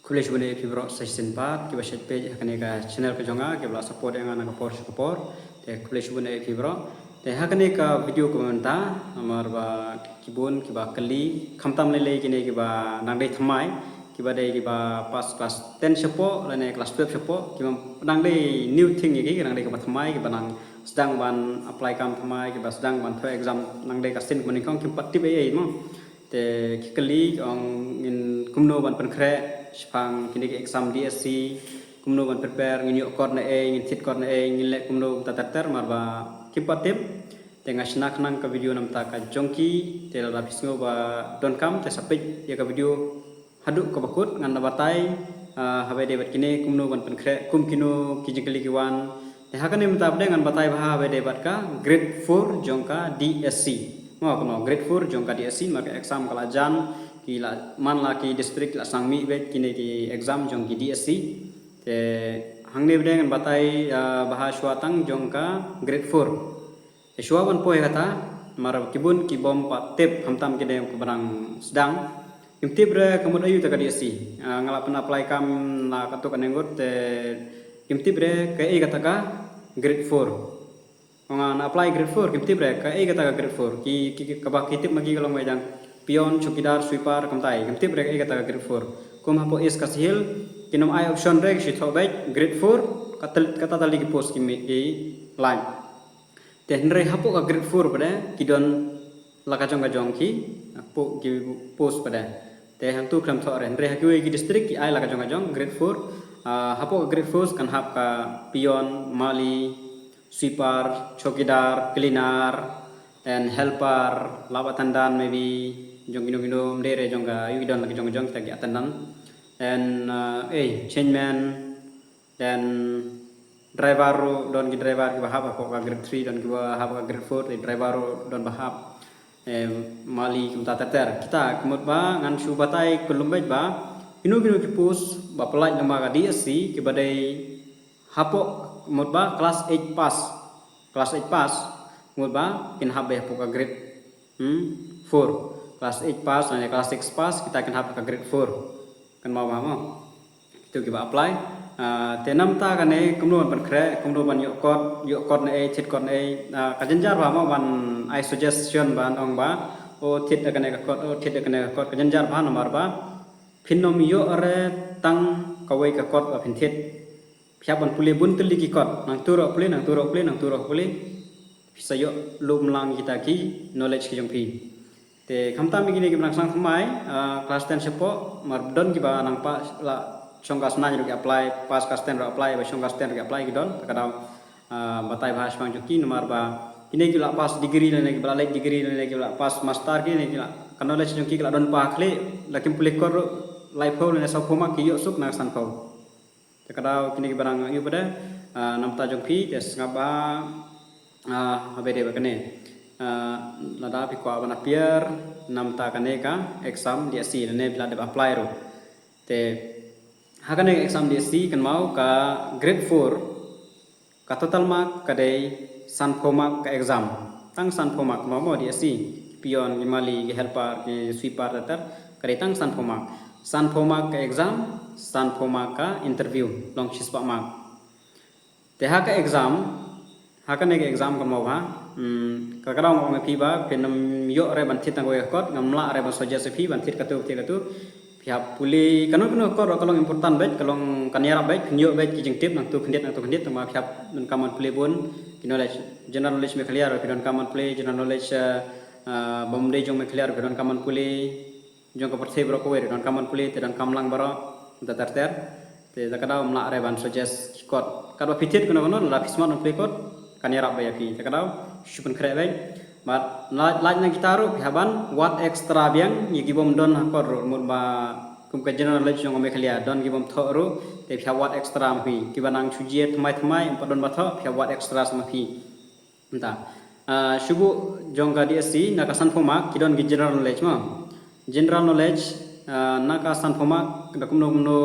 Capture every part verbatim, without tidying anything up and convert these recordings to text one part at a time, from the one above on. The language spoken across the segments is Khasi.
Khublei shibun ïa phi baroh sa shisien pat kiba shait peit ha kane ka channel ka jong nga, kiba la support ïa nga na ka por sha ka por. Te khublei shibun ïa phi baroh. Te ha kane ka video kaba mynta, namar ba ki bun kiba kylli, khamtam lei lei kine kiba nang dei thymmai, kiba dei kiba pass class ten shapoh lane class twelve shapoh, kiba nang dei new thing ïa ki, nang dei kiba thymmai, kiba nang sdang ban apply kam thymmai, kiba sdang ban thoh exam nang dei ka sien kaba nyngkong, kim pat tip ei ei mo. Te ki kylli, ong ngin kumno ban pynkhreh shaphang kine ki exam D S C, kumno ban prepare, ngin ïoh kot na ei, ngin thied kot na ei, ngin leh kumno, kumta ter ter, namar ba kim pat tip. Te nga shna khnang ka video namar ka jong ki, te lada phi sngew ba donkam, te sa peit ïa ka video haduh kaba kut, ngan da batai, ah, haba ïadei bad kine kumno ban pynkhreh, kum kino ki jingkylli ki wan. Te ha kane mynta pat ngan batai bha haba ïadei bad ka grade four jong ka D S C. Mo, kumno grade four jong ka D S C, namar ka exam ka la jan, ki la man la ki district la sdang mih beit kine ki exam jong ki D S C. Te hangne pat ngan batai, ah, bha shuwa tang jong ka grade four. Te shuwa ban poi kata, namar ki bun ki bym pat tip, khamtam kine kiba nang sdang. Kim tip re ka mut aïu kata ka D S C. Ah, nga la pyn apply kam na katto katne ngut, te kim tip re kaei kata ka grade four. Nga na apply grade four, kim tip re kaei kata ka grade four. Ki, ki, ki kaba ki tip ma ki ka long ba dang peon, chowkidar, sweeper, kumtai. Kim tip re kaei kata ka grade four. Kum hapoh East Khasi Hills, kin ym ai option re, ki shu thoh beit grade four, kata, kata tylli ki post ki mih, ki lait. Te hynrei hapoh ka grade four pat ki don la ka jong ka jong ki, hapoh ki post pat. Te hangtu khlem thoh re, hynrei ha kiwei ki district ki ai la ka jong ka jong grade four. Ah, hapoh ka grade four kan hap ka peon, mali, sweeper, chowkidar, cleaner, and helper, lab attendant maybe, jong kino kino, ym dei re jong ka, aïu ki don la ka jong ka jong kita ki attendant. And, ah, eh, changeman, then driver ruh, don ki driver kiba hap hapoh ka grade three, don kiba hap ka grade four, te driver ruh don ba hap. Eh, mali kumta ter ter. Kita ka mut ba ngan shu batai khlem beit ba kino kino ki post ba pynlait namar ka D S C kiba dei hapoh ka mut ba class eight pass. Class eight pass, ka mut ba kin hap beit hapoh ka grade, hmm, four. Class eight pass, lane class six pass, kita kin hap ka grade four. Kynmaw bha mo. Kito kiba apply. Ah, te namar kane kumno ban pynkhreh, kumno ban ïoh kot, ïoh kot na ei, thied kot na ei. Ah, ka jynjar bha mo ban ai suggestion ban ong ba, o thied da kane ka kot, o thied da kane ka kot, ka jynjar bha namar ba phin ym ïoh re tang kawei ka kot ba phin thied. Phi hap ban pule bun tylli ki kot, nangtu ruh pule, nangtu ruh pule, nangtu ruh pule. Phi sa ïoh lum lang kita ki knowledge ki jong phi. Te khamtam ïa kine kiba nang sdang thymmai, ah, class ten shapoh, namar don kiba nang pass la shong class nine ruh ki apply, pass class ten ruh apply, ba shong class ten ruh ki apply ki don, te ka daw, ah, batai bha shaphang jong ki namar ba kine kiba la pass degree lane kiba la leit degree lane kiba la pass master, kine ki la, ka knowledge jong ki ka la don pakhlieh, la kim pule kot ruh laiphew lane sawphew mark ki ïoh suk na ka sanphew. Te ka daw kine kiba nang ïoh pat, ah, namar jong phi, te sngap bha, ah, haba ïadei bad kane. Ah, lada phi kwah ban appear namar kane ka exam D S C, lane phi la dep apply ruh. Te ha kane ka exam D S C kynmaw ka grade four, ka total mark ka dei sanphew mark ka exam. Tang sanphew mark, mo mo D S C, peon, ki mali, ki helper, ki sweeper, ter ter, ka dei tang sanphew mark. Sanphew mark ka exam, sanphew mark ka interview, long shispah mark. Te ha ka exam, ha kane ka exam kynmaw bha, hmm, ka ka daw nga ong ïa phi ba phin ym ïoh re ban thied tang kawei ka kot, ngam lah re ban suggest ïa phi ban thied katu, thied katu. Phi hap pule, kano kano ka kot ruh ka long important beit, ka long kan ïarap beit, phin ïoh beit ki jingtip nangtu khyndiat, nangtu khyndiat, tangba phi hap donkam ban pule bun ki knowledge. General knowledge Meghalaya ruh phi donkam ban pule, general knowledge, eh, eh, bym dei jong Meghalaya ruh phi donkam ban pule, jong ka pyrthei baroh kawei ruh donkam ban pule, te donkam lang baroh, te ter ter. Te da ka daw ym lah re ban suggest ki kot. Katba phi thied kano kano, lada phi smat ban pule kot, kan ïarap beit ïa phi. Te ka daw shu pynkhreh beit. Bad lait, lait na kita ruh phi hap ban wad extra biang ïa ki bym don ha kot ruh, mut ba kum ka general knowledge jong ka Meghalaya, don ki bym thoh ruh, te phi hap wad extra ma phi. Kiba nang shu jia thymmai thymmai, ym pat don ba thoh, phi hap wad extra sa ma phi. Mynta, ah, shu buh jong ka D S C, na ka sanphew mark ki don ki general knowledge mo. General knowledge, ah, na ka sanphew mark, da kumno kumno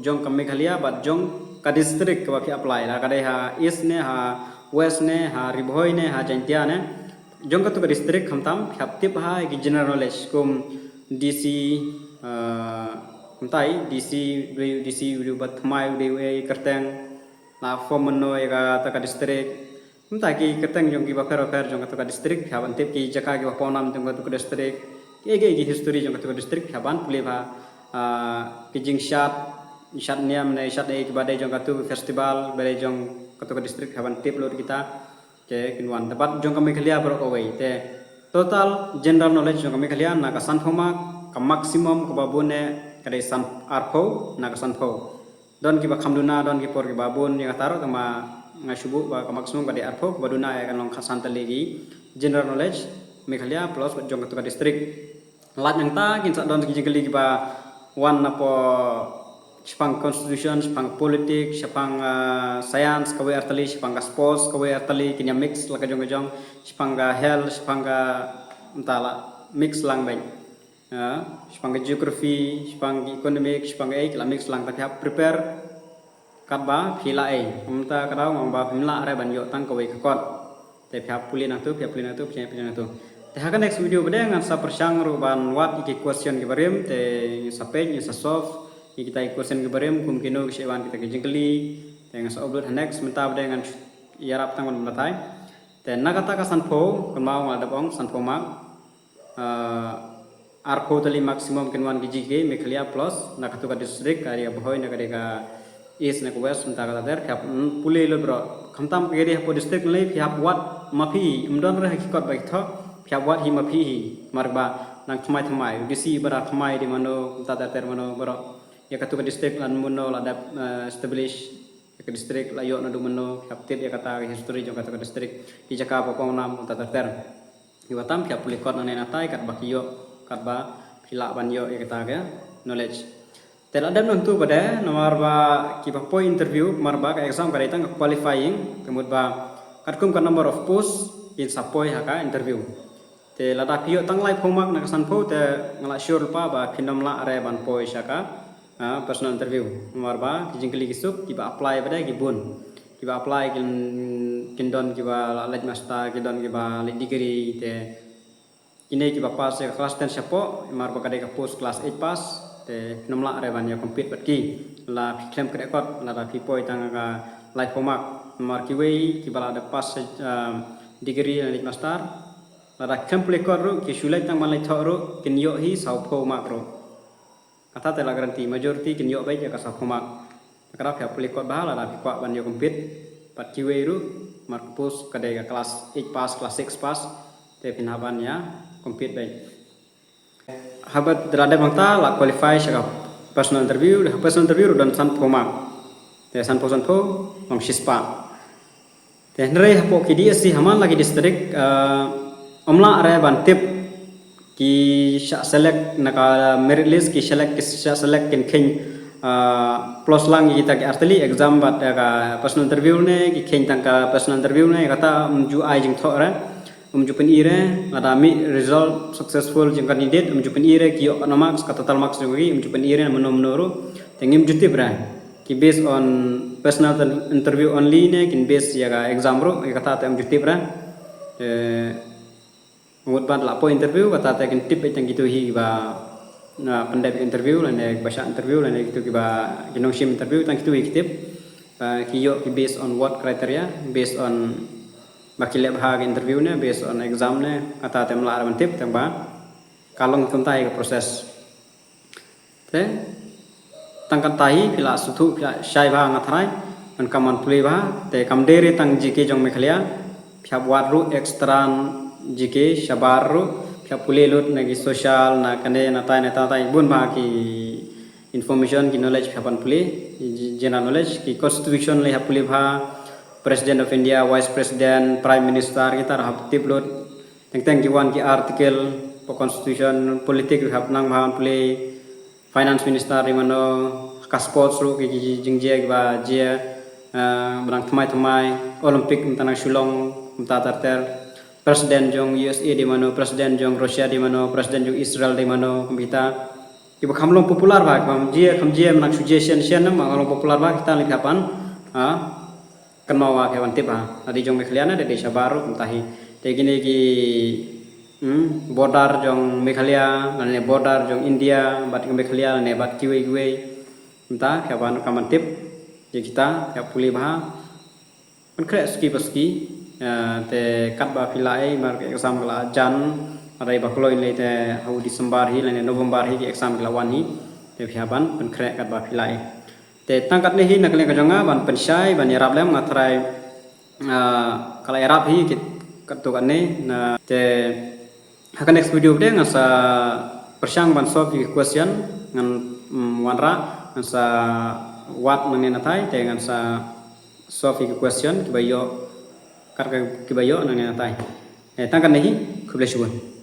jong ka Meghalaya bad jong ka district kaba phi apply, la ka dei ha East ne, ha West ne, ha Ri Bhoi ne, ha Jaintia ne. Jong katu ka district khamtam phi hap tip bha ïa ki general knowledge kum D C, ah, Mynta i DC, u dei u DC u dei uba thymmai, u dei uei kyrteng, la form mynno ïa kata ka district. Mynta ki kyrteng jong kiba pher bapher jong kata ka district, phi hap ban tip, ki jaka kiba pawnam jong kata ka district, kiei kiei ki history jong kata ka district, phi hap ban pule bha. Ah, ki jingshad, shad niam ne shad ei kiba dei jong kata ka festival, ba dei jong kata ka district, phi hap ban tip lut kita. Te kin wan, te bad jong ka Meghalaya baroh kawei. Te total general knowledge jong ka Meghalaya na ka sanphew mark, ka maximum kaba bun eh ka dei san, arphew na ka sanphew. Don kiba kham duna, don ki por kiba bun ïa kata ruh, tangba nga shu buh ba ka maximum ka dei arphew, kaba duna eh kan long khatsan tylli ki general knowledge Meghalaya plus bad jong kata ka district. Lait nangta kin sa don ki jingkylli kiba wan napoh shaphang constitution, shaphang politics, shaphang, ah, science kawei artylli, shaphang ka sports kawei artylli, kin ïa mix la ka jong ka jong, shaphang ka health, shaphang ka, mynta la mix lang beit. Ah, shaphang ka geography, shaphang ka economic, shaphang ka ei, ki la mix lang, te phi hap prepare katba phi lah ei. Mynta ka daw, ong ba phim lah re ban ïoh tang kawei ka kot. Te phi hap pule nangtu, phi hap pule nangtu, phi hap pule nangtu. Te ha ka next video ba dei ngan sa pyrshang ruh ban wad ïa ki question kiba rim, te sa peit, ngan sa solve ïa kita ki question kiba rim, kum kino ki shah wan kita ki jingkylli. Te ngan sa upload ha next, mynta ba dei ngan ïarap tang ban batai. Te na kata ka sanphew, kumba nga la dep ong, sanphew mark. Ah, arphew tylli maximum kin wan ki GK Meghalaya plus na katu ka district, ka dei ka Bhoi, na ka dei ka East, na ka West, mynta kata ter, phi hap, mm, pule lut baroh. Khamtam ka dei hapoh district, nalei phi hap wad ma phi, ym don re ha ki kot ba ki thoh, phi hap wad hi ma phi hi, namar ba nang thymmai thymmai, DC ba da thymmai dei mano, mynta ter ter mano baroh. Ïa katu ka district la mynno la dep, eh, establish, ïa ka district la ïoh naduh mynno, phi hap tip ïa kata ka history jong katu ka district, ki jaka ba pawnam, mynta ter ter. Kiba tam phi hap pule kot nangne natai katba ki ïoh, katba phi lah ban ïoh ïa kata ka knowledge. Te la dep nangtu ba dei, namar ba kiba poi interview, namar ba ka exam ka dei tang ka qualifying, ka mut ba katkum ka number of post kin sa poi ha ka interview. Te lada phi ïoh tang laiphew mark na ka sanphew, te nga la sure lypa ba phin ym lah re ban poi sha ka, ah, personal interview. Namar ba ki jingkylli ki suk, kiba apply ba dei ki bun. Kiba apply kin, kin don kiba la leit master, kin don kiba leit degree, te kine kiba pass ïa ka class ten shapoh, namar ba ka dei ka post class eight pass, te phin ym lah re ban ïa compete bad ki. La phi khlem kren kot, lada phi poi tang ka laiphew mark, namar kiwei kiba la dep pass, ah, degree lane master, lada khlem pule kot ruh, ki shu leit tang ban leit thoh ruh, kin ïoh hi sawphew mark ruh. Kata te la guarantee, majority kin ïoh beit ïa ka sawphew mark. Te ka daw phi hap pule kot bha lada phi kwah ban ïoh compete bad kiwei ruh, namar ka post ka dei ka class eight pass, class six pass, te phin hap ban ïa compete beit. Haba la dep hangta la qualify sha ka personal interview, ha personal interview ruh don sanphew mark. Te sanphew sanphew, long shispah. Te hynrei hapoh ki DSC ha man la ki district, eh, ym lah re ban tip ki shah select na ka merit list, ki select, ki shah select kin kheiñ, eh, plus lang ïa kita ki artylli exam bad, eh, ka personal interview ne, ki kheiñ tang ka personal interview ne, kata ym ju ai jingthoh re, ym ju pyni re, lada mih result successful jong ka candidate, ym ju pyni re ki ïoh katno marks, ka total marks jong ki, ym ju pyni re, mynno mynno ruh, te ngim ju tip re. Ki based on personal interview only ne, kin base ïa ka exam ruh, ïa kata te ym ju tip re. Eh, mut ban la poi interview, kata te kin tip beit tang kitu hi kiba, na, pyndep interview, lane kiba shah interview, lane kitu kiba, ki nongshim interview, tang kitu hi ki tip. Ba ki ïoh ki based on what criteria, based on ba ki leh bha ka interview ne, based on exam ne, kata te ym lah re ban tip, tang ba ka long kumta hi ka process. Te tang kata hi phi la sngewthuh, phi la shai bha, nga tharai, ban kam ban pule bha. Te kam dei re tang GK jong Meghalaya, phi hap wad ruh extra GK shabar ruh, phi hap pule lut na ki social, na kane na tai na tai, bun bha ki information, ki knowledge phi hap ban pule, general knowledge, ki constitution lei hap pule bha, President of India, Vice President, Prime Minister, kita ruh hap tip lut. Teng teng ki wan ki article hapoh constitution, politics ruh hap nang bha ban pule, finance minister dei mano, ka sports ruh ki, ki jingjia kiba jia, eh, ba dang thymmai thymmai, Olympic mynta nang shu long, mynta ter ter, president jong USA dei mano, president jong Russia dei mano, president jong Israel dei mano, kumta. Kiba kham long popular bha, kiba kham jia, kham jia, mynta nang shu jia shen shen, ba kham long popular bha, kita lei phi hap ban, ah, kynmaw bha, phi hap ban tip bha. Lada jong Meghalaya ne, dei shabar ruh kumta hi. Te kine ki Hmm, border jong Meghalaya lane border jong India bad Meghalaya lane bad kiwei kiwei. Mynta phi hap ban, kam ban tip ïa kita, phi hap pule bha. Pynkhreh suki pa suki. Ah, te katba phi lah ei, mar ki exam ki la jan, lada ba kloi lei te ha u December hi lane November hi ki exam ki la wan hi. Te phi hap ban pynkhreh katba phi lah ei. Te tang katne hi na ka liang ka jong nga ban pynshai ban ïarap lem, nga trai, ah, ka la ïarap hi kit katto katne na te ha ka next video te ngan sa pyrshang ban solve ïa ki question, ngan, mm, wanrah, ngan sa wad nangne natai te ngan sa solve ïa ki question kiba ïoh, kat ka kiba ïoh nangne natai. Eh, tang katne hi, khublei shibun.